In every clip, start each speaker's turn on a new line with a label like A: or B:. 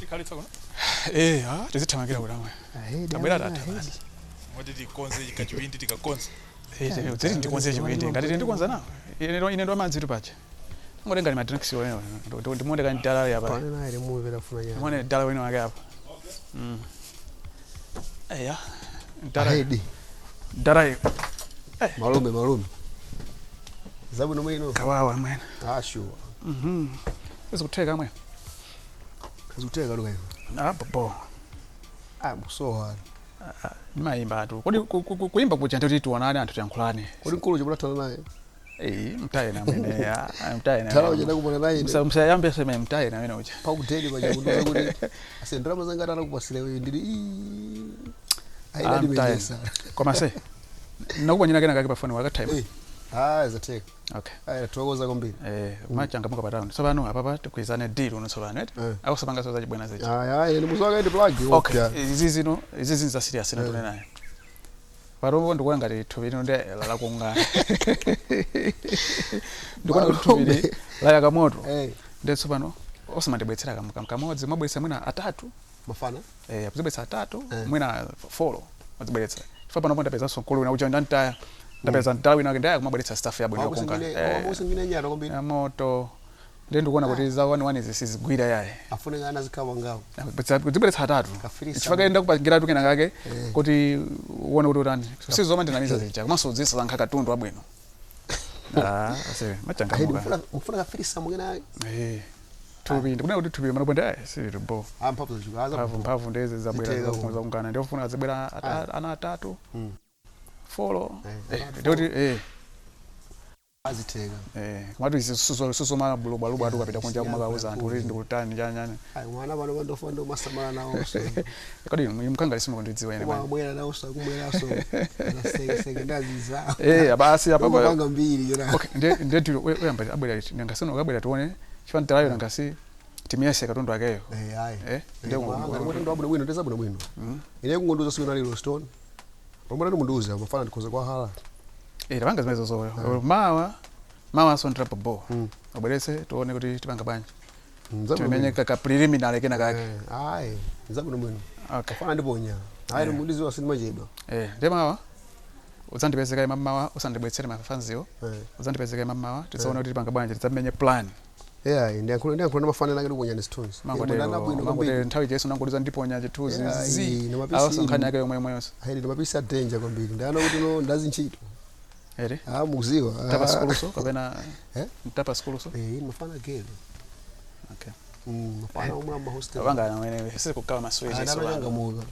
A: Tikhalitsa kuno.
B: Eh, ah, tizithamangira kuti amwe. Tabwera tatha basi.
A: Moti tikonze kachiwindi tikakonze.
B: Eh, tiri ndikonze chiwindi. Ngati tiri ndikonza nawo. Ine ndo madzi tupacha. Ngotenga ni madrinks wewe. Ndimuone kani dala ya pa.
C: Pane naye limuve lafuna nyama.
B: Ndimuone dala wino wake apa. Eya. Dala.
C: Ahedi.
B: Dala iyo.
C: Malume malume. Zabwino mwino.
B: Kawawa mwene.
C: Ah sure.
B: Izikutheka mwe.
C: Zikutheka luka iwe.
B: Ah, bo.
C: Ah musowa.
B: Ndimayimba atu. Kodi kuimba kuja ndikuti tionane anthu tiyankhulane.
C: Kodi mkulu chimulathana naye.
B: Eh, mtaye na mwene. Ah, mtaye na.
C: Thala uja ndakumana naye.
B: Musa musayambe sema mtaye na mwene uja.
C: Pakuteni paja kundiuza kuti ase ndalama zanga atakupasira iwe ndili ii.
B: Ah,
C: Ayi
B: mtaye.
C: ndimenyesa.
B: Koma se. Nakuponyera kena kake pa phone wakatime.
C: Eh. Ah zatheka.
B: Okay.
C: Ayi thokoza kwambiri.
B: Eh, machangamuka pa town. Tsopano apapa tikwizane deal uno tsopano, eti?
C: Eh.
B: Akusapanga so zachibwena zechi.
C: Ayi ayi ndi musowa kaindi plug.
B: Okay. Izi zino, izi zino za serious na tunena nayo. Parombo ndikuona ngati thupi lino ndi lakunga. Ndikuona kuti thupi li layaka moto.
C: Eh,
B: Ndi tsopano osamandibwetsera kamodzi mwabweretsa mwina atatu.
C: mafana.
B: Eh, kuzibweretsa atatu,
C: Eh.
B: mwina folo mwazibweretsa. Chifukwa panopo ndapezanso mkulu wina uja ndantaya. Ndapeza mtala wina wake ndiye kumabweretsa staff yabwino yokunga.
C: Wakusingine wakusingine nyaro kwambiri.
B: Ya moto. Ndiye ndikuona kuti za one one izi sizigwira yayi.
C: Afune ana zikhawa ngawo.
B: Kuzibweretsa atatu.
C: Kafirisa.
B: Chifukwa kaenda kupangira tukena kake
C: Eh.
B: kuti uone kuti utani. Sizoma ndinamiza zija. Komanso udzisa zankha katundu abwino. Ah, ase
C: Ahedi
B: machangamuka.
C: mfuna mfuna kafirisa mwina
B: Eh. Thupi ndikuona kuti thupi manopo ndi ayi sili bo.
C: ah mphamvu zachuka aza
B: Mphamvu mphamvu ndezi zabwera
C: Zitheka uko.
B: zakungana. Ndiyofuna azibwera ana atatu.
C: Mm.
B: Folo.
C: Eh,
B: Eh, ndikuti eh
C: azitheka.
B: eh komatu izi susoma bulubwa atu kapita kunja kumakauza anthu kuti ndikutani chanyani.
C: Ayi mwana pano pandofa ndo masamala nawo so.
B: Kodi mkanga lisimu kundidziwa ine bwana.
C: Kumabwera nawo so kumwera so. Naseke ndaziza.
B: Eh, basi apa
C: Panga mbiri jona.
B: Okay, ndiye ndiye tili uyamba abwera liti nangasi ukabwera tione chifukwa ntalayo nangasi timiyese katundu akeyo.
C: Eh ayi.
B: Eh, ndiye
C: Ndiye kuti ndo abwino bwino ndeza bwino bwino.
B: Mm.
C: Ine kungondiuza siku nalilo stone. Pamwe ndi mundiuza mafana ndikhoza kwa hala.
B: Eh, tapanga zimenezo zo. Mawa mawa so ndirapo bo.
C: Mm.
B: Ubweretse tione kuti tipanga bwanji.
C: Nzabwino.
B: Timenye ka preliminary kena kake.
C: Eh, ayi nzabwino bwino.
B: Okay.
C: Mafana ndiponya. Ayi mundiziwa sindimachedwa.
B: Eh, ndiye mawa udzandipezeka ima mawa usandibwetsere mafanziwo.
C: Eh.
B: Udzandipezeka ima mawa tizaone kuti tipanga bwanji tidzamenye plan.
C: Yeah, ndiyankhula ndiyankhula ndamafana nake ndikuponya ndi stones.
B: Mangotero
C: bwino
B: mangotero
C: kwambiri.
B: nthawi jesu nangotiza ndiponya chithunzi
C: Yeah,
B: zi.
C: iyi, nomapisi
B: Awo nkhani
C: inu.
B: yake yomwe yomweyonso.
C: Ayi ndimapisa danger kwambiri. Ndana kuti no ndazi ntchito.
B: Ere.
C: Ah mukuziwa.
B: Tapa skuluso kapena
C: Eh?
B: tapa skuluso.
C: Eh, mafana gele.
B: Okay.
C: Mafana omwe ama hostel.
B: Abanga namene sikugawa maswiti so.
C: Andanyangamuka.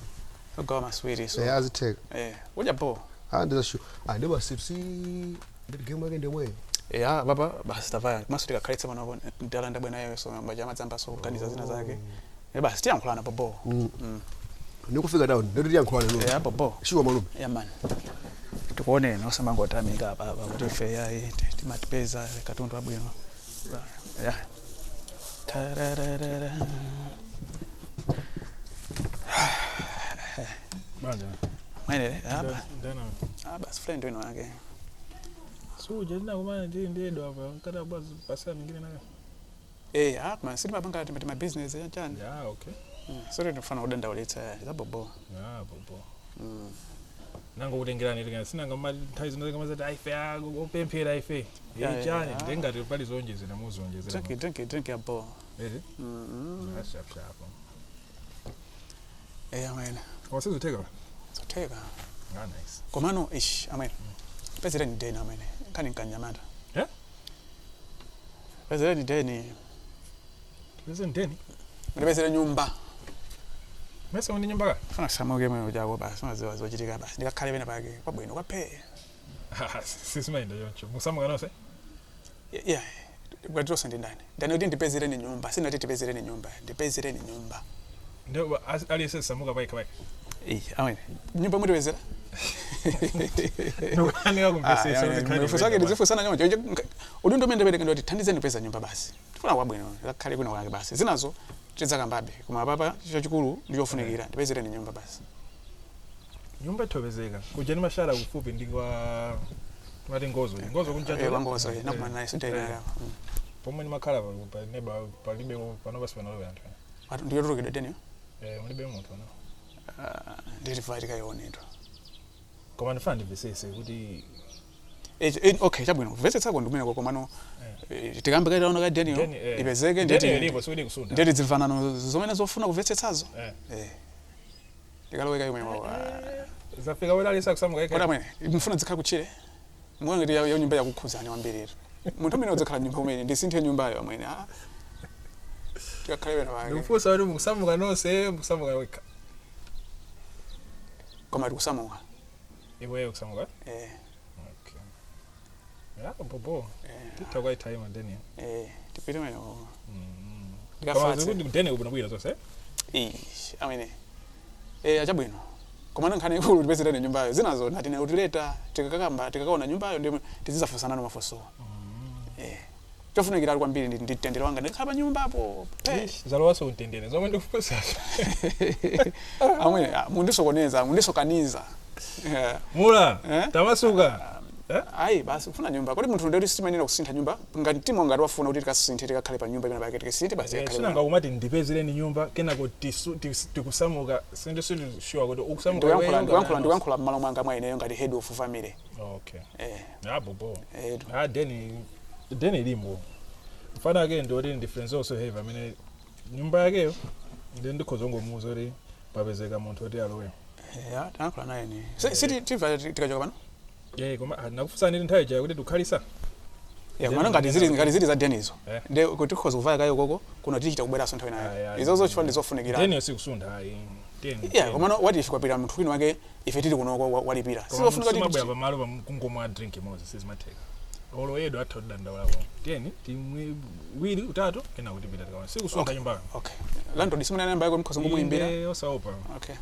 B: Kugawa maswiti so.
C: Eh azitheka.
B: Eh, udya bo.
C: Ah ndizashu. Ah ndiba sipsi ndi game yake ndimwe.
B: Eh, ah baba basi tavaya. Maso tikakhalitsa pano ndala ndabwena yewe so mbaja madzamba so kuganiza zina zake. Eh basi tiyankhulana bobo.
C: Mm. Nikufika down. Ndiri tiyankhulana no.
B: Eh bobo.
C: Shuwa malume.
B: Yeah man. Tikuoneni osamangotamika apa apa kuti ife yayi timatipeza katundu abwino. Yeah. Tararara.
A: Banja.
B: Mwenere, apa.
A: Ndana.
B: Ah basi friend wino wake.
A: Suja ndina kumana ndi ndiye apa kada basi pasa mingine nayo.
B: Eh, ah ma siti mapanga tima business ya chani.
A: Yeah, okay.
B: Sori ndifana kudandaulitsa zabobo.
A: Ah, bobo. Nango kutengerani tikana sinanga mali nthawi zino kama zati aife opemphera aife.
B: Yeah,
A: Eh chani
B: yeah.
A: ndengati pali zonjezera muzonjezera.
B: Drink drink drink ya bo.
A: Eh.
B: Mm.
A: Ah, sharp sharp.
B: Eh amene.
A: Wasizoteka.
B: Zotheka.
A: Ah, nice.
B: Komano ish amene. Pezereni deni amene. Kani nkanyamata.
A: Eh?
B: Pezereni deni.
A: Pese ndeni.
B: Ndipezere nyumba.
A: Mesa ndi nyumba ka?
B: Fana samuke mwe ujako basi maziwa zochitika basi. Ndikakhale pena pake kwabwino kwaphe.
A: Sisimayenda yoncho. Musamuka nonse?
B: Yeah. Bwatose ndi ndani. Ndani kuti ndipezereni nyumba. Sinati tipezereni nyumba. Ndipezereni nyumba.
A: Ndio aliyese samuka paika paika.
B: Eh, amene. Nyumba mutipezera?
A: Ndikukanika kumvesesa.
B: Mfusake ndizifusana nyonje. Udindo mende pereka ndoti thandizeni kupeza nyumba basi. Tifuna kwabwino, ngakhale kuno kwake basi. Zinazo tidzakambabe. Koma papa chachikulu ndichofunikira ndipezereni nyumba basi.
A: Nyumba itopezeka. Kuja ni mashara kufupi ndi kwa tumati ngozo. Ngozo kunjaja.
B: Eh, wangozo eh, nakumana naye sindayina.
A: Pomwe ni makhala pa neba palibe pano basi panalobe anthu.
B: Ndiyotulukidwa deniyo.
A: Eh, mulibe munthu no.
B: Nditifa tikayionedwa.
A: Koma ndifuna ndimvesese kuti
B: Okay, chabwino, kumvetsetsako ndikumeneko, komano tikambe kaitaona ka deniyo ipezeke.
A: Deni
B: Ndeti
A: ilipo, sikuti kusunda.
B: Ndeti dzimvanano zomene zofuna kumvetsetsazo. Tikaloweka imwe.
A: Zafika wela alisa kusamuka
B: Kodi
A: ika.
B: amwene mfuna dzikhala kutchire, muone ngati ya nyumba yakukhudzani kwambiri. Munthu umene udzakhala nyumba umene ndisinthe nyumbayo amwene, ah, tikakhale pena pake.
A: Ndikufunsa kuti mukusamuka nonse, mukusamuka wekha?
B: Koma tikusamuka.
A: Iweyo kusamuka?
B: Eh.
A: Okay. Ya, bobo.
B: Eh.
A: Titha kwaithaima deni.
B: Eh, tipite mene.
A: Koma
B: Ndikafatse.
A: zikuti deni kubwinobwino zonse.
B: Ish, amene achabwino, komano nkhani ikulu tipezerene nyumbayo, zinazo natine utileta tikakakamba tikakaona nyumbayo ndi tizidzafunsana mafunsowa. Chofunikira kwambiri ndi mtendere wanga, ndikhala pa nyumbapo pe.
A: Zalowaso mtendere zomwe ndikufunsazo.
B: Amwene, ah, mundisokoneza, mundisokaniza.
A: Mula,
B: Eh?
A: tamasuka. Eh?
B: Ayi basi, kufuna nyumba kodi munthu ndeti sitimayenera kusintha nyumba ngati mtima ngati wafuna kuti tikasinthe, tikakhale pa nyumba imene pake tikasinthe basi, tikakhale
A: Sinanga
B: bwino.
A: kumati ndipezereni nyumba, kenako tikusamuka, sindisuli sure kuti ukusamuka
B: Ndikuyankhula
A: iweyo
B: ndikuyankhula
A: kapena
B: ndikuyankhula m'malo mwanga mwa ineyo ngati head of family.
A: Okay.
B: Eh.
A: Ah, bobo.
B: Eh.
A: Ah, deni ilimbo. Mfana ake ndioti ndi friends also have amene nyumba yakeyo ndi ndikhoza kungomuwuza kuti papezeka munthu oti alowe.
B: Ya, tanayankhula naye ni si timva tikachoka pano.
A: Ye, koma ah, nakufunsani ndi nthawi ija kuti tikukhalisa.
B: Ya, komano ngati zili za denizo
A: Eh.
B: ndi kuti tikhoza kuvaya kayo koko kuno, tichita kubweranso nthawi
A: Ayi,
B: nayo.
A: ayi.
B: Izozo chifukwa ndizofunikira.
A: Deni sikusunda ayi. Deni.
B: Yeah, komano what if kwapita munthu wina wake ife tili kunoko walipira, sizofunika
A: simabwera
B: kuti
A: pamalo pamkungomwa drink imodzi, sizimatheka. Oloyedwa atha kudandaulako. Tiyeni timwe wiri utatu, kena kuti pita tikaona sikusunga
B: Okay.
A: nyumbayo.
B: Okay, landlord simuna namba yako, mkhoza ngomuimbira.
A: Inde, osaopa.
B: Okay.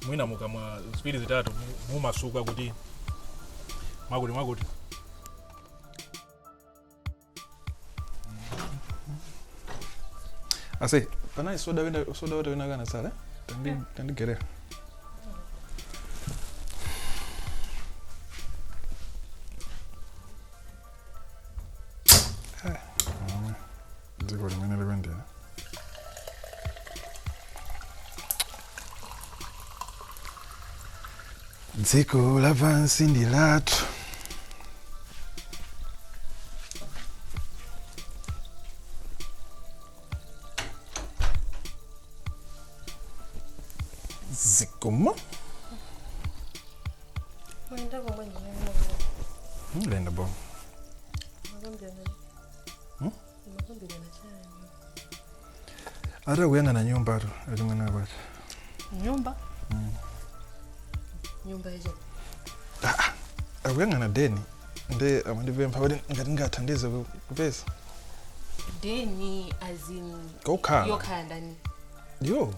A: Mwina mukamwa ziwiri zitatu mumasuka kuti mwakuti mwakuti. Ase panali soda wina, soda wote wina kana sala tandigerera. Dziko limene likuyendera. Dziko lapansi ndi lathu. Zikomo.
D: Mwenda komwe ndinene.
A: Lenda bo.
D: Makambirana.
A: Hmm?
D: Makambirana chani?
A: Ata kuyang'ana nyumba tu ati mwana kwati.
D: Nyumba? Nyumba icho.
A: Akuyang'ana deni, nde amandipempha kuti ngati ngathandize kupeza.
D: Deni as in
A: Kokhala.
D: yokhala ndani?
A: Yo.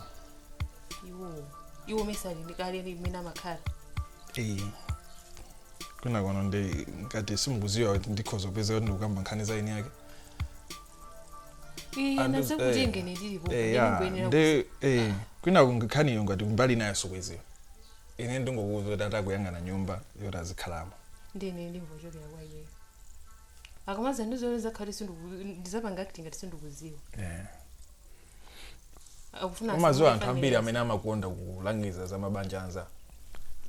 D: Iwo. Iwo mesali ndikale limene amakhala.
A: Eh. Kuna kono ndi ngati simukuziwa kuti ndikhoza kupeza kuti ndikukamba nkhani za eni yake.
D: Eh,
A: Andiz-
D: ndaze kuti
A: eh.
D: ngene ndilipo.
A: Eh, ya, nde kwina nkhaniyo ngati mbali nayo sikuiziwa. Ine ndingokuwuza kuti atakuyang'ana nyumba yoti azikhalamo.
D: Ndene ndimvochokera kwa iyeyo. Akamaza ndizole zakhale sinduku ndizapanga acting ngati sindikuziwa. Akufuna
A: Umaziwa
D: asamuke
A: anthu ambiri
D: family.
A: amene amakonda kulangiza za mabanja anzawo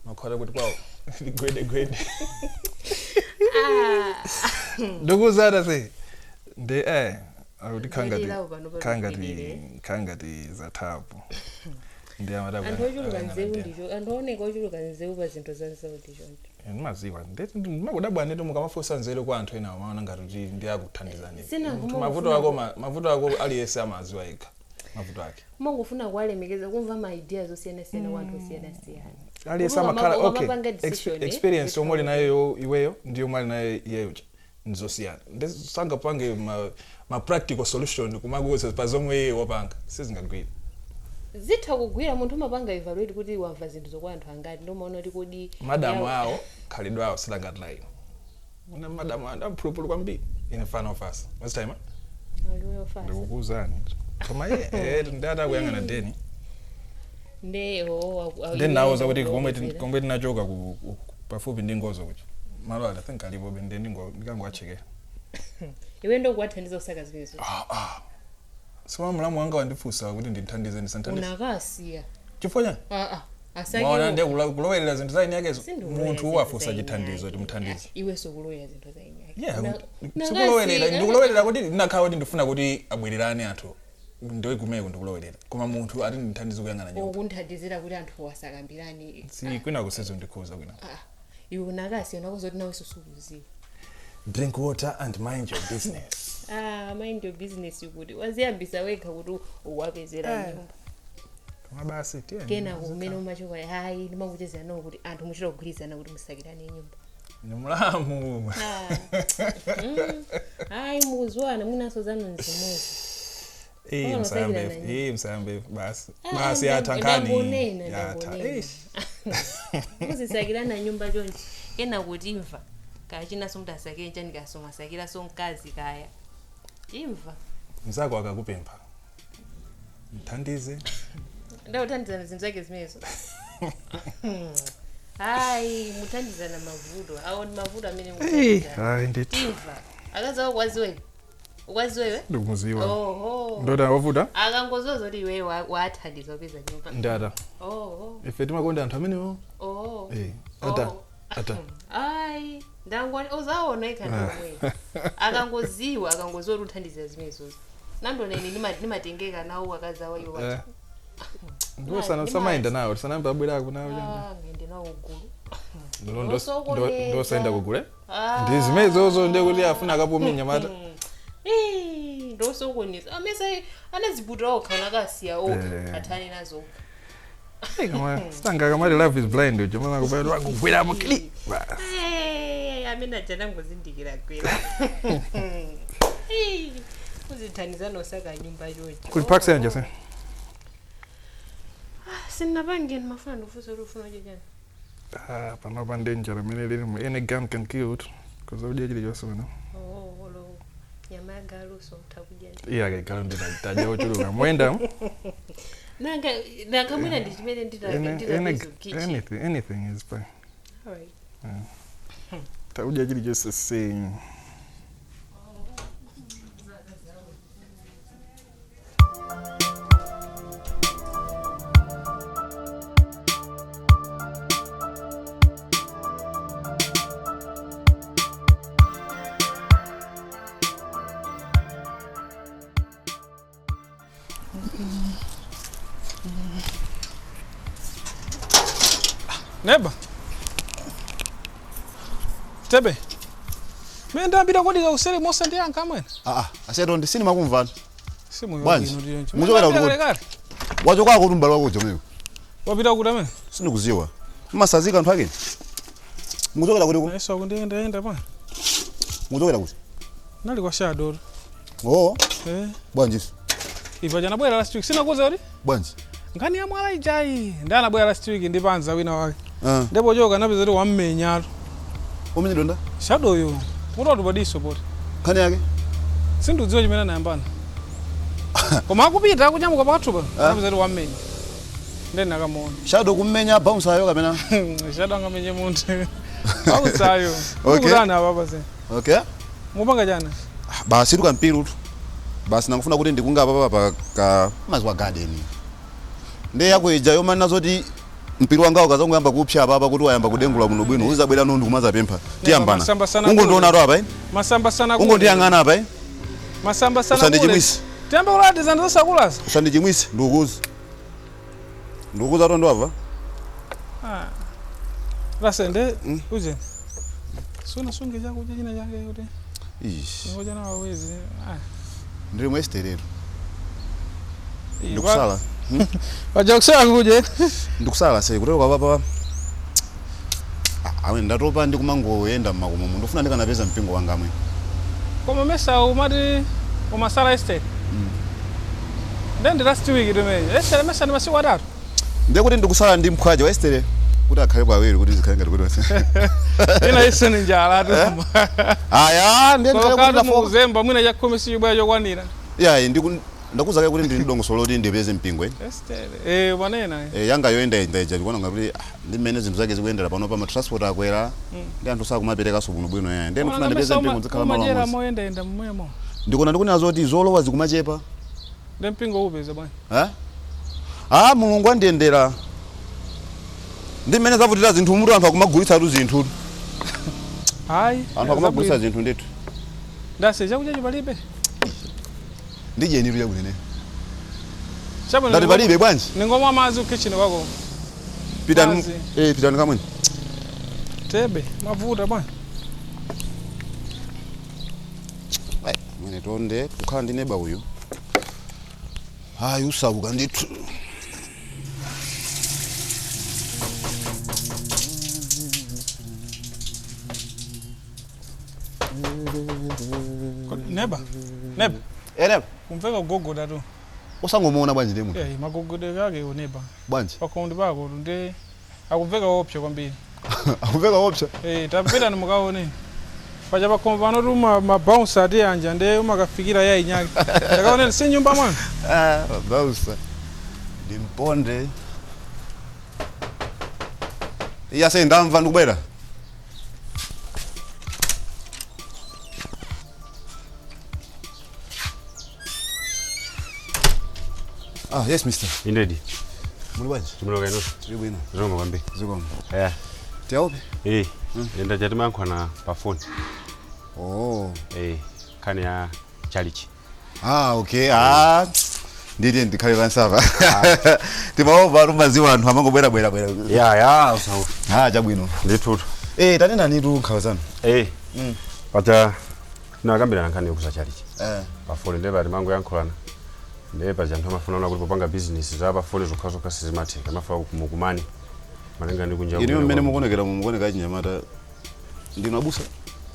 A: makhala kuti kwawo gwedegwede.
D: Ah.
A: Ndikuwuzata se ndi akuti khangati
D: Ndilirawo pano pano
A: khangati
D: ndilire.
A: khangati zathapo ndi amati
D: Anthu ochuluka nzeru ndicho, anthu aoneka ochuluka nzeru pa zinthu za nzeru ndichoncho.
A: Ndimaziwa, ndimakudabwa nditi mukamafunsa nzeru kwa anthu ena amaona ngati kuti ndi akuthandizani.
D: Sina
A: Munthu
D: kumangofuna
A: mavuto ako mavuto ako aliyense amaziwa yekha mavuto ake.
D: Mangofuna kuwalemekeza, kumva ma ideas osiyanasiyana kwa anthu osiyanasiyana.
A: Aliyense
D: Kuti
A: amakhala okay
D: ukamapanga decision,
A: experience yomwe uli nayo iweyo ndi yomwe ali nayo iyeyo nzosiyana, ndi sangapange ma practical solution kumakuwuza pa zomwe iye wapanga, sizingagwire.
D: Zitha kugwira, munthu umapanga evaluate kuti wamva zinthu zokwa anthu angati, ndomaona kuti kodi
A: Madamu awo khalidwe awo silangati la ino una madamu awo ndamphulupulu kwambiri, ine fana ofasa masitime.
D: Aliwe ofasa.
A: Ndikukuwuzani, koma iye ndi atakuyang'ana deni.
D: Nde oh,
A: Ndi nawuza kuti komwe tinachoka pafupi ndi ngozo kucha malo ali, I think alipobe, ndi ndingangoachekera.
D: Iwe ndokuwathandiza kusaka zimenezo?
A: Ah, ah. Soma mlamu wanga wandifunsa kuti ndimthandize, ndisanthandize.
D: Unakasiya.
A: Chifukwa chani?
D: Aa.
A: Mwaona,
D: Asake.
A: ndiye kulowerera zinthu za eni yakezo. Munthu wafunsa chithandizo, timuthandize.
D: Iwe sokulowerera zinthu za eni yake.
A: Yeah, sikulowerera, ndikulowerera kuti ndinakhala kuti ndifuna kuti abwererane anthu, ndiwe kumeko ndikulowerera, koma munthu ati ndithandize kuyang'ana nyumba.
D: Okunthandizira kuti anthu wasakambirani.
A: Si kwina kusezo ndikhuza kwina.
D: Ah, iwe unakasiya, unakuzoti nawe susukuziwa.
A: Drink water and mind your business.
D: Ah, mind your business, kuti waziyambisa wekha kuti uwapezera nyumba.
A: Koma basi tiye.
D: Kena kumene umachoka, hayi, ndimakuchezera nawo kuti anthu muchita kugwirizana kuti musakirane nyumba.
A: Ni mlamu.
D: Ah. Hayi, mukuziwana mwinaso zanu nzimuzi.
A: Eh,
D: Pano
A: msayambe.
D: usakirana.
A: Eh, msayambe basi.
D: Ah,
A: Basi yatha nkhani.
D: ndangonena,
A: Yatha.
D: ndangonena.
A: Eish.
D: Muzisakirana nyumba chonchi, kena kuti imva kachinaso muti asakire nchani, kasomasakiraso mkazi kaya imva.
A: Mzako akakupempha, mthandize.
D: Ndakuthandizana zinthu zake zimenezo? Hayi, muthandizana mavuto awo, ndi mavuto amene muthandizana.
A: Hayi, ndithu.
D: Imva akazawo ukwaziwewe, ukwaziwewe.
A: Ndikumuziwa.
D: Oho.
A: Ndoda wavuta.
D: Akangoziwa zoti iwewe wathandiza kupeza nyumba.
A: Ndata.
D: Oho.
A: Ife timakonda anthu amenewo.
D: Oho.
A: Eh, ata.
D: Oh.
A: Ata.
D: Ayi, ndangoni uzaona ikhandomwe akangoziwa, akangoziwa kuti uthandizira zimenezozo, nandona ine ndimatengeka nawo akazawa iwo.
A: Eh. Ndiwo sana samayenda nawo, tisanambe abwerako nawo chani.
D: Ah, ngende nawo ugulu.
A: Ndo ndosayenda kugule.
D: Ah.
A: Ndi zimenezozo, ndiye kuti afuna akapume nyamata.
D: Eh, ndosokoneza amese anaziputa okha, nakasiya okha.
A: Eh.
D: Athane nazo okha.
A: Kama sitanga kamati love is blind ucho mana kupera wangugwiramo kili. Basi.
D: Eh, amene aja nangozindikira kwera. Eh, uzithandiza nosaka nyumba choncho.
A: Kuli park sanje se.
D: Sinapange, ndimafuna ndifunse kuti ufuna udye chani.
A: Ah, panopa ndi njala imene lili mu, any gun can kill it. Kuza kudya chilichonse pano.
D: Oh, olo nyama ya galuso utha kudya ndi.
A: Iya, kaikalo nditadya ochuluka. Mwenda.
D: Nanga nanga mwina ndi chimene nditapeza kitchen.
A: Anything is fine.
D: Alright.
A: Takudya chilichonse same.
B: Neba tebe mene ndambira kodi kuseri mosandiyankha amwene.
C: Aa, aseto sinimakumvani. Bwanji?
B: Simuyo.
C: Muchokera kuti kodi? Wachokako kuti m'bale wako jomweyo.
B: Wapita kuti amene?
C: Sindikuziwa, mmasazika anthu ake. Mukuchokera kuti ku?
B: Nayeso akundiyendayenda pa.
C: Mukuchokera kuti?
B: Nali kwa shadow.
C: Oo.
B: Eh.
C: Bwanjiso?
B: Ipa chanabwera last week, sinakuza kuti
C: Bwanji?
B: nkhani ya mwala ijayi, ndi anabwera last week ndi panza wina wake.
C: Ah.
B: Ndipo choka napeza kuti wammenyatu.
C: Umenye donda?
B: Shadow mutu watupadiso poti.
C: Nkhani yake?
B: Sindidziwa chimene anayambana, koma akupita akunyamuka pakathupa anapeza kuti wammenya, ndeni nakamuona.
C: Shadow kummenya bouncer ayo kapena?
B: Shadow angamenye munthu? Ausayo.
C: Okay.
B: Ukutani apapa se?
C: Okay.
B: Mupanga chana?
C: Basi tukampiru tu basi, nakufuna kuti ndikunga papa pa ka maziwa garden, ndi yako ija yomanena zoti mpiri wanga ukazangoyamba kupsya papa kuti wayamba kudengula muno bwino, uzabwera nondu kumazapempha, tiyambana.
B: Masamba sana.
C: Ungondiona to apa, eh?
B: Masamba sana.
C: Ungondiyang'ana apa, eh?
B: Masamba sana.
C: Usandichimwise.
B: Tiyambe kulati zanthu zosakulasa.
C: Usandichimwise, ndikukuza, ndikukuza to, ndiwabva.
B: Lasende uje suna sunge chakudya china chake kuti
C: Ish,
B: ngoja nawo wezi. Ah.
C: Ndili mwesteretu, ndikusala.
B: Waja kusala kuje.
C: Ndikusala sei kutoka papa. Awe, ndatopa ndi kumangoyenda mmakomo, ndofuna ndikanapeza mpingo wanga amwe.
B: Koma mesa umati umasala estate? Then the last week limene estate mesa ndi masiku 3.
C: Ndiye kuti ndikusala ndi mphwaja wa estere kuti akhale kwawiri, kuti zikhale ngati kuti
B: Ina ise ni njala tu.
C: Aya, ndiye ndikhale kuti
B: Kokatu
C: ndafoka.
B: muzemba mwina chakhumi sichibwera chokwanira.
C: Yayi, ndakuza kale kuti ndili dongosolo loti ndipeze mpingo, eh.
B: Estate eh wanena.
C: Eh, yanga yoyendayenda ija ndikuona ngati ndi mmene zinthu zake zikuyendera pano pa matransport akwera ndi anthu sakumaperekanso bwinobwino, eh. Ndiye ndikufuna ndipeze mpingo, nzikhala malo
B: umajera
C: amodzi.
B: moyendayenda mmwemo.
C: Ndikuona ndikunena zoti zolowa zikumachepa.
B: Ndi mpingo upeza bwana.
C: Eh? Ah, Mulungu andiyendera. Ndi mmene zavutira zinthu mutu anthu akumagulitsatu zinthu.
B: Hayi.
C: Anthu akumagulitsa zinthu ndithu.
B: Ndase chakudya chipalibe.
C: Ndijeni tu chakunene.
B: Chabwino.
C: Ndati palibe bwanji.
B: Ningomwa madzi ku kitchen kwako.
C: Pitani
B: Madzi.
C: pitani kamweni.
B: Tebe, mavuta bwana.
C: Ai, mwene tonde kukhala ndi neba uyu. Ayi usauka ndithu.
B: Neba. Neba.
C: Eh neba,
B: Kumveka kugogoda tu.
C: usangomuona bwanji ndi munthu.
B: Eh, magogodero ake uneba.
C: Bwanji.
B: Pakhonde pako ndi akumveka opsa kwambiri.
C: Akumveka opsa.
B: Eh, tapita mukaone. Pacha pakhombe pano tu ma bouncer ati anja ndi umakafikira yayi nyake. Takaoneni si nyumba mwana.
C: Ah, bouncer. Ndimponde. Iya se ndamva ndikubwera. Ah, yes mister.
E: Indedi,
C: Muli bwanji?
E: chimuloka ino,
C: Tili bwino.
E: zilongo kwambiri.
C: Zikomo.
E: Eh,
C: Tiaope?
E: eh, enda chatimayankhwana pa phone.
C: Oh.
E: Eh, nkhani ya chalichi.
C: Ah, okay. Ah. Nditi ndikhale pansapa. Timaopa tumaziwa anthu amangobwera bwera bwera.
E: Ya, ya, usawu.
C: Ah, chabwino.
E: Ndithutu.
C: Eh, tanena nitu nkhawa zanu.
E: Eh, pacha tinakambirana nkhani yokuza chalichi.
C: Eh.
E: Pa phone ndiye pati mangoyankhulana. Ndiye paja anthu amafuna kuti popanga business za pa phone zokhazokha sizimatheka, amafuna kumukumani. Malinga ndi kunja.
C: Inu
E: kumene
C: mmene
E: kwa-
C: mukuonekera mukuoneka chinyamata ndinu abusa.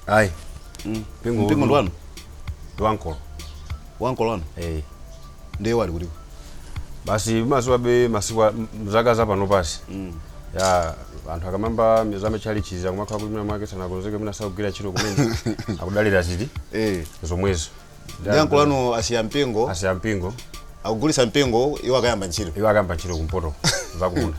E: Ayi.
C: Mpingo ndi wanu?
E: Ndi wankolo.
C: Wankolo wanu?
E: Eh.
C: Ndiye wali kuliko.
E: Basi mazuwa be masiku zaka zapano pasi. Ya anthu akamamba za machalichi akumakhala kuti mwina mwake sanakonzeke mwina sakugwira ntchito kumene akudalira ziti
C: Eh.
E: zomwezo.
C: Ndi ankolo anu asiya mpingo,
E: Asiya mpingo
C: akugulitsa mpingo iwo akayamba ntchito.
E: iwo akayamba ntchito kumpoto zakumunda.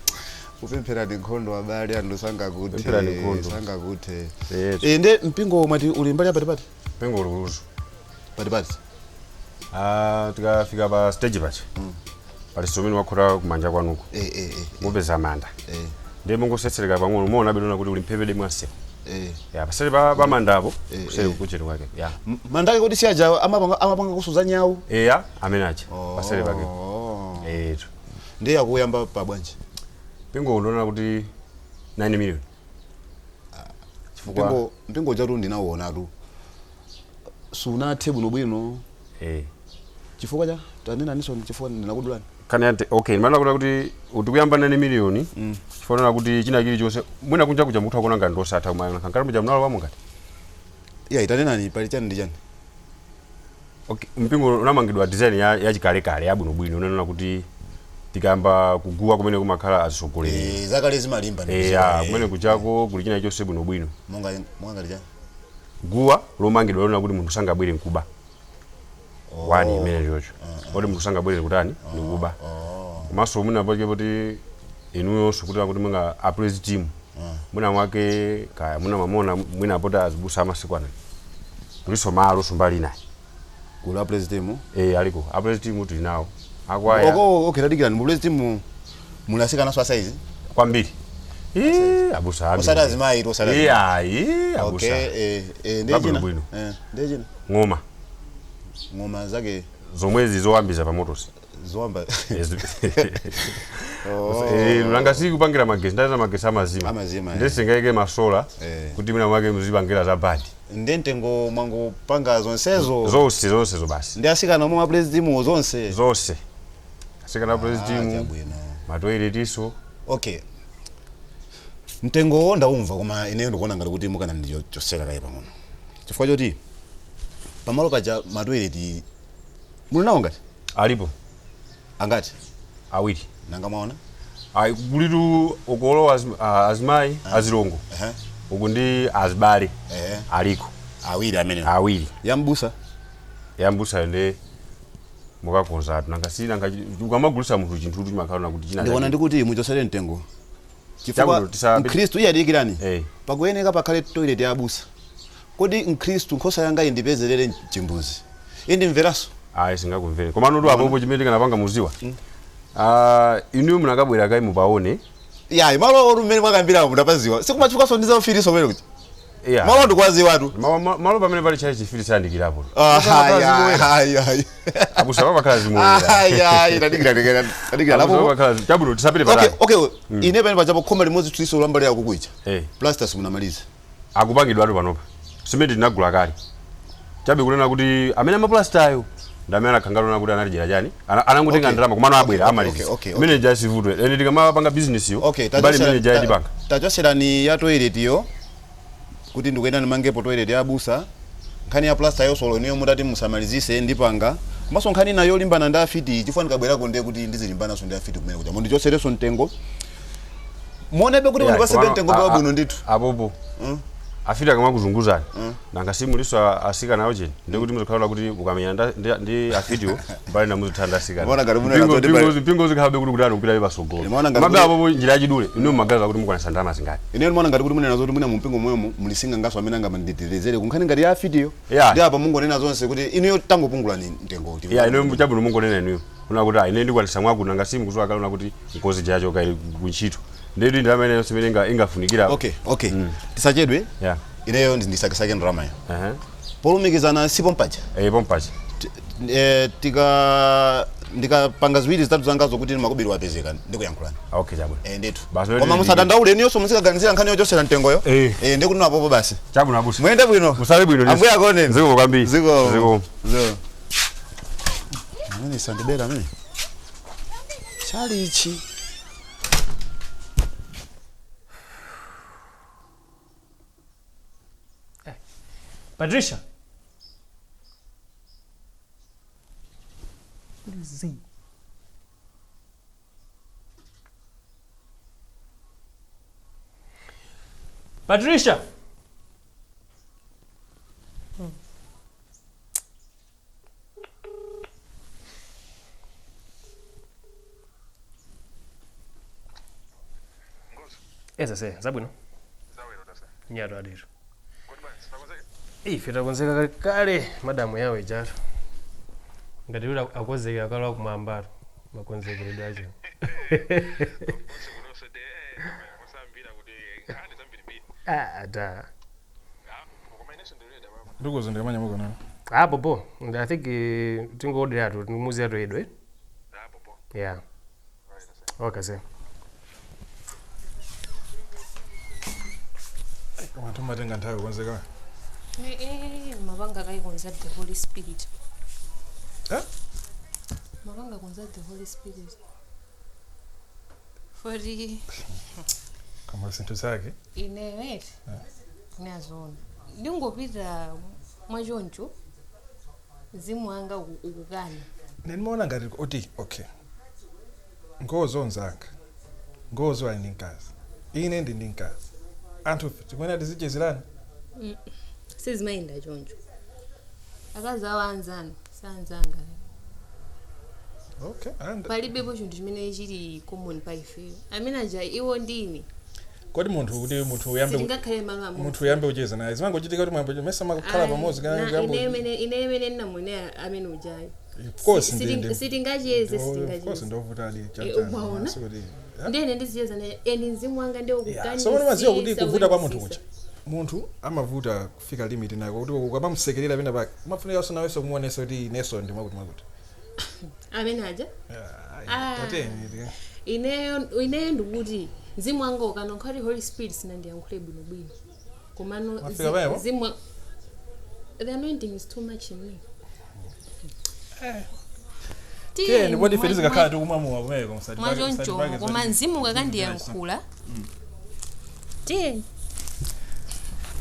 C: Kupempherani nkhondo abale anthu sangakuthe.
E: Kupempherani nkhondo.
C: Sangakuthe.
E: Eh,
C: Eh, nde mpingo mwati uli mbali ya patipati?
E: mpingo uli kuluzu.
C: Patipati.
E: Ah, tikafika pa stage pacha pali somene wakhota kumanja kwanuko
C: Eh eh eh.
E: mupeza manda
C: Eh
E: ndiye mungosetsereka pang'ono muona bidona kuti uli mphepete mwansewu
C: eh.
E: ya paseri pa pamandapo
C: Eh,
E: kuseri
C: eh.
E: kuchero kwake ya
C: Mandake kuti si aja amapanga kusuza nyawu.
E: eya amene aja paseri pake
C: Oh.
E: etu
C: Ndiye akuyamba pa bwanji.
E: mpingo undiona kuti 9 million chifukwa
C: Mpingo chatu ndinauonatu. Sunathe bwinobwino.
E: eh
C: Chifukwa cha tanena niso chifukwa ndinakudulani.
E: kani ante okay maana kuna kuti utikuyamba 9 million chifukwa kuti china chilichonse mwina kunja kuja mutha kuona ngati ndosatha kumayona kankati muja mnalo wamo ngati
C: Iya itanenani pali chani ndi chani.
E: okay mpingo unamangidwa design ya chikalekale yabwinobwino unanena kuti tikayamba kuguwa kumene kumakhala azisogoleri
C: Eh zakale zimalimba ndi.
E: eh ya kumene kuchako kuli china chonse bwinobwino
C: Monga ngati chani.
E: guwa lomangidwa lona kuti munthu sangabwere nkuba wani imene chocho kuti munthu sangabwere kutani nikuba komanso mwina pake poti inuyonso kuti kuti mwinga a praise team mwina mwake kaya mwina mamona mwina poti azibusa amasiku ana kuliso malo mbali inayi
C: Kula president.
E: eh aliko a praise team tili nawo akwaya
C: Oko okay tadikirani mu president mulasika naso asaizi.
E: kwambiri eh abusa
C: Osati azimayi osati.
E: eh ayi abusa
C: Okay eh eh ndiye
E: Babwino
C: china.
E: bwino.
C: Eh ndiye china.
E: ng'oma
C: Ng'oma zake
E: zomwezi zowambiza pamotosi
C: zowamba.
E: Eh, langa si kupangira magesi ndaza magesi amazima
C: Amazima, eh.
E: ndisingaike masola
C: Eh.
E: kuti mwina mwake muzipangira za badi
C: Ndiye mtengo mwangopanga zonsezo.
E: zonse zonsezo basi
C: Ndi asikana omwe president zonse.
E: zonse asikana president
C: Chabwino.
E: matoiletiso
C: Okay. Mtengowo ndaumva koma ineyo ndikuona ngati kuti mukana ndichoseka kaye pang'ono. Chifukwa choti pamalo paja matoileti muli nawo ngati?
E: alipo
C: Angati?
E: awiri
C: Nanga mwaona?
E: ayi kulitu ukolowa azimayi azilongo
C: Ehe.
E: uku ndi azibale
C: Ehe.
E: aliko
C: Awiri amene.
E: awiri
C: Yambusa.
E: yambusa ndi mukakonzatu nanga si nanga ukamagulisa munthu chinthu chimakhala kuti china
C: Ndikuona ndikuti muchosere mtengo. Chifukwa
E: Chabwino,
C: Mkhristu iye adikirani.
E: Eh.
C: Pakuyeneka pakhale toilet ya abusa. Kodi Mkhristu nkhosa yanga indipezerere chimbuzi. Indimveranso.
E: Ayi, singakumvere. Koma notu apopo chimene tikanapanga muziwa, ah, inuyo munakabwera kayi mupaone.
C: Yayi, malo ori mmene mwakambiramo mutapaziwa sikumachukaso ndi zaufiriso kumene kuti
E: Yeah.
C: malo ndikuwaziwatu.
E: Malo pamene pali chali chifiri sayandikirapo.
C: Ayi.
E: Abusa pamakhala zimoyera.
C: Ayi, tadikira, tadikira, tadikira
E: Abusa
C: lapo.
E: pamakhala chabwino, tisapite
C: Okay.
E: patali.
C: Okay, ine pamene pachapo khoma limodzi tuliso lambali yako kuicha.
E: Eh.
C: Plaster simunamaliza.
E: Akupangidwa atu panopa. Simenti tinagula kale. Chabe kunena kuti amene amaplastayo ndi amene anakhangalona kuti anatijera chani. Anangotenga ndalama komano abwera amaliza.
C: Okay.
E: Imene jasivutwe ene tikamapanga business yo.
C: Okay.
E: Mbali imene jayitipanga.
C: Tachoserani ya toilet yo kuti ndikuyenda ndimangepo toilet ya abusa. Nkhani ya plaster yosolo ineyo mutati musamalizise ndipanga. Komanso nkhani nayo yolimbana ndi afiti, chifukwa ndikabwerako ndiye kuti ndizilimbanaso ndi afiti kumene kuti mundichoserenso mtengo, muonebe kuti mundipasebe mtengo wabwino ndithu.
E: Apopo afiti akamakuzunguzani, nanga simuliso asikana awo cheni, ndikuti muzikhala kuti ukamenya ndi afitiwo mbali na muzitha ndi asikana.
C: Ndimaona ngati muna nazo
E: Mpingo uzikhala kuti kutani kupita pasogolo.
C: Ndimaona ngati
E: Komabe apopo njira yachidule, inu magaza kuti mukwanisa ndalama zingati?
C: Ine ndimaona ngati kuti munena zoti mwina mumpingo momwemo mulisinga ngaso amene angamanditetezere kunkhani ngati ya afitiyo. Ndi apa mungonena zonse kuti inuyo tangopungulani mtengo kuti
E: Ya, ine chabwino, mungonena inuyo kuna kuti ine ndikwanisa mwakuti, nanga simukuziwa kale una kuti nkozi jacho ili kuntchito, ndeti ndalama ine yonse imene ingafunikira.
C: Okay, tisachedwe. Ineyo ndisakesake ndalamayo. Polumikizana sipo mpaja.
E: Eh, pompacha.
C: Tika ndikapanga ziwiri zitatu zangazo kuti makobiri wapezeka ndikuyankhulani.
E: Okay, chabwino.
C: Eh, ndithu.
E: Basi,
C: Koma musadandaule, inuyonso muzikaganizira nkhani yochosera mtengoyo.
E: Eh.
C: Eh, ndikuti napopo basi.
E: Chabwino, abusa.
C: Muyende bwino.
E: Musale bwino.
C: Ambuye akoneni.
E: Zikomo kwambiri.
C: Zikomo.
E: Zikomo.
C: Zikomo. Amene sandibera amene chalichi.
F: Patricia. Z. Patricia. Eza se, zabwino. Nyato adiro. Ife takonzeka kale kale, madamu yawo ijatu. Ngati yule akonzekera kale kumwambalo, makonzekeredwe acho. Ah, da.
A: Ndikuzo ndikamanyamuka nayo.
F: Ah, popo. I think tingoodera tu muzi atu edwe. Yeah. Okay, se.
A: Koma anthu matenga nthawi kukonzeka.
D: Mapanga kai consult the Holy Spirit.
A: Eh?
D: Mapanga consult the Holy Spirit fori.
A: Koma zinthu zake.
D: Ine nazona ndingopita mwachoncho, mzimu wanga ukukana.
A: Ndimaona ngati oti okay, ngozo nzanga, ngozo ali ndi mkazi, ine ndi mkazi, anthu timwene tizichezerana.
D: Sizimayenda choncho, akazi awo anzanu sanzanga.
A: Okay,
D: Palibepo chinthu chimene chili common pa ifeyo amene aja iwo ndine.
A: Kodi munthu kuti munthu uyambe
D: Sitingakhale malo amodzi.
A: Munthu uyambe kucheza naye zimangochitika kuti mwambo mesa makukhala pamodzi kana kuyamba
D: Ine imene ndinamwene amene ujayo.
A: Of course,
D: Sitingacheze.
A: Of course.
D: Sitingacheze.
A: Ndovuta ali.
D: Umaona? Ndene ndizicheza naye eni mzimu wanga ndiwo
A: Yeah. So maziwa kuti kuvuta kwa munthu kucha munthu amavuta kufika limit nako kuti ukamamusekerera pena pake umafunika so nawenso kumuonesa kuti ineso ndi mwakuti mwakuti.
D: Amene aja. Ah.
A: Tateni.
D: Ineyo ndikuti mzimu wanga ukana nkhati Holy Spirit sinandiyankhule bwinobwino komano
A: Wafika pamenepo?
D: The anointing is too much in me.
A: Tiyeni, poti ife tizikakhala tikumwamuwa kumeko.
D: Mwachonchomo, koma mzimu ukakandiyankhula, tiyeni.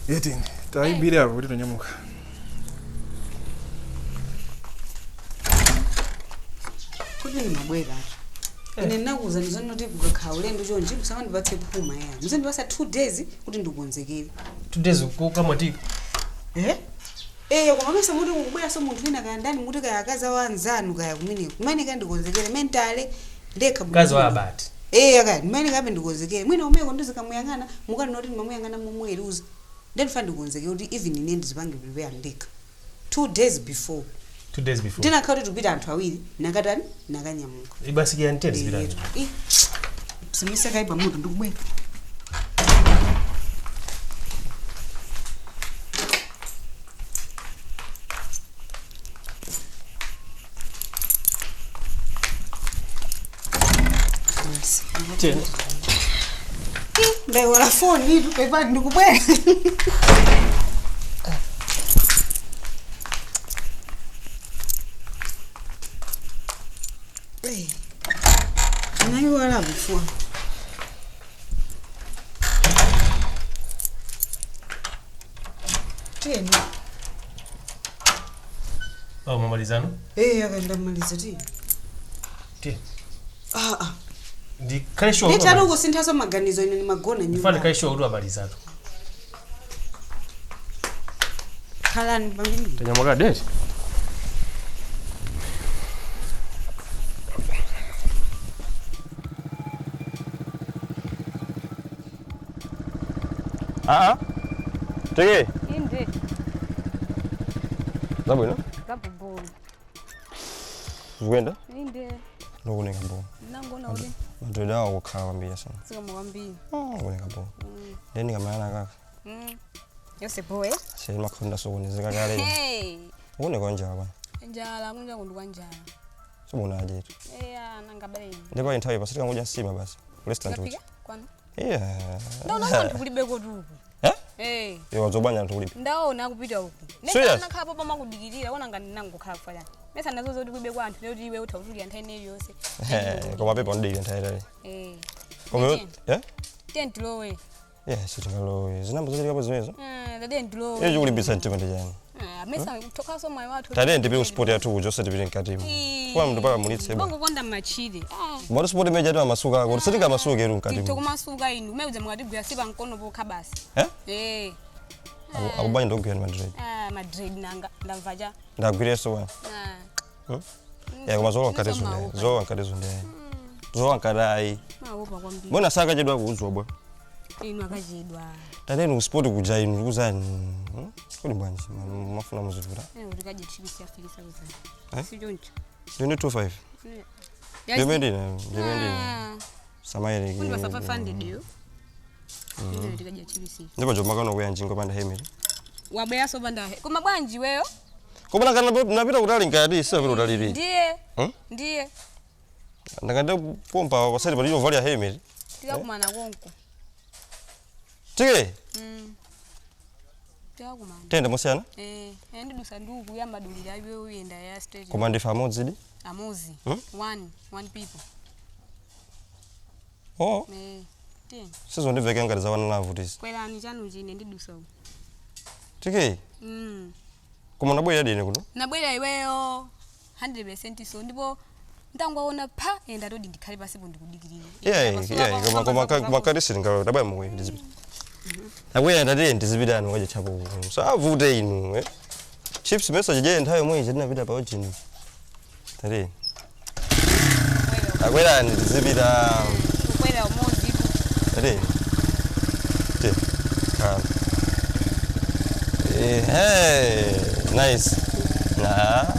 A: Yetini tayimbire apo kuti tonyamuka.
G: Kuti ndimabwera ine, ndinakuwuza ndizonoti kukakhala ulendo chonchi musamandipatse phuma yani, muzandipatsa 2 days kuti ndikonzekere.
F: 2 days kukamwati.
G: Eh eh, koma mesa muti kukubweranso munthu wina kaya ndani, muti kaya akazi awo anzanu kaya kumeneko, kumene ndikonzekere mentally ndekha.
F: Mkazi wa abati.
G: Eh, akaya ndimene kabe ndikonzekere mwina umeko ndizikamuyang'ana mukanena kuti ndimamuyang'ana momweruza, ndendifana ndikonzekere kuti even ine ndizipange prepare ndekha 2 days before.
F: 2 days before.
G: Ndinakhala kuti tikupita anthu awiri, nakatani, nakanyamuka.
F: Ibasi kiyani, tiyeni zipitani.
G: Simisakaipa mutu, ndikubwera. Basi.
F: Tiyeni.
G: Ndayiwala foni itu, pepani, ndikubwera. Eh, ndayiwala before. Tiyeni.
F: Oh, mamalizano.
G: Eh, akaenda mmaliza, tiye.
F: Tiye.
G: Ah, ah.
F: Ndikhale sure kuti
G: Nditati
F: wamaliza.
G: ukusinthaso maganizo, ine ndimagona
F: Ndifuna
G: nyumba.
F: ndikhale sure kuti wamalizatu.
G: Khalani pamene.
F: Tanyamuka deti.
E: Aa, teke.
H: Inde.
E: Zabwino.
H: Zabubulu.
E: Zikuyenda?
H: Inde.
E: Ndikuoneka bo.
H: Nangona uli.
E: Madweda awo kukhala kwambiri sana.
H: Sika mwambiri.
E: Kuoneka bo. Then ndikamayana kaka.
H: Yose boy.
E: Sili makhonda sokonezeka kale.
H: Hey.
E: Ukuoneka njala bwana.
H: Njala kunja kundu kwa njala.
E: Sibona ajetu.
H: Eya nangabale.
E: Ndipo nthawi basi tikangodya nsima basi. Restaurant uchi.
H: Kapika kwanu.
E: Yeah.
H: Ndaona anthu kulibe kotuku.
E: Eh?
H: Eh.
E: Iwe zobanya anthu kulibe.
H: Ndaona akupita uku.
E: Serious?
H: Nesa nakhala pomakudikirira wona ngani nangokhala kufanya. Mesa nazo zoti kulibe kwa anthu lero iwe uthautulira nthawi ineyi yonse.
E: Eh, koma pepa ndidikira nthawi itali.
H: Eh.
E: Koma eh?
H: Ten tilowe.
E: Yeah, sitingalowe. Zinamba zochitikapo zimenezo.
H: Eh, tade tilowe.
E: Iyo chikulimbitsa mtima ndi chani?
H: Eh, mesa kutokaso moyo wathu.
E: Tade ndipite ku sport yathu kuja, osati tipite mkatimo. Kwa mndu paka mulitse ba.
H: Bongokonda machire. Ah.
E: Mwana sport meja tu amasuka ako. Sitingamasuke ru mkatimo.
H: Titokumasuka inu kumekuza mukatigwira sipa mkono pokha basi.
E: Eh?
H: Eh.
E: Akubanya ndogwira ndi madred.
H: Ah, madred nanga ndamva cha.
E: Ndagwireso bwana.
H: Ah.
E: Ya, koma zowa nkati zunde. Zowa nkati zunde. Zowa nkati ayi.
H: Maopa kwambiri.
E: Mbona saka chedwa kuuzwa bwa.
H: Inu akachedwa.
E: Tateni ku sport kuja inu kuzani. Kuli bwanji mafuna muzivuta.
H: Eh, utikaje chipisi afikisa kuzani.
E: Eh?
H: Sichoncho.
E: Ndine 25. Ndimendine, ndimendine. Samaire.
H: Kundi basa 500 yo. Inu tikaje chipisi.
E: Ndipo jomakano kuya njingo panda helmet.
H: Wabwera so panda. Koma bwanji weyo?
E: Koma nakana napita kutali nkati sina pita kutali pi.
H: Ndiye.
E: Hmm?
H: Ndiye.
E: Ndakande pompa pasati paliyo valia helmet.
H: Tikakumana konko.
E: Tike,
H: Tikakumana.
E: tende mosiyana.
H: Eh, endidusa nduku yamadulira iwe uyenda ya straight.
E: Koma ndife amodzi di.
H: Amozi.
E: Hmm?
H: One, one people.
E: Oh,
H: Eh. Ten.
E: sizondiveka ngati za one love tisi.
H: Kwerani chanu chine ndidusa uku.
E: Tike, koma ndabwera dine kuno.
H: Nabwera iweyo 100% so ndipo ntangoona pa enda todi ndikhale pasipo ndikudikirira.
E: Yeah, yeah, koma koma kati sitingalo tabaya muwe ndizipita. Abwera ndati ndizipita anu kaje chapo. So avute inu eh. Chips message je nthawi yomwe ije ndinapita pa ojini. Tati. Akwera ndizipita.
H: Kukwera umodzi tu.
E: Tati. Ti. Ka. Eh, hey, nice. Na.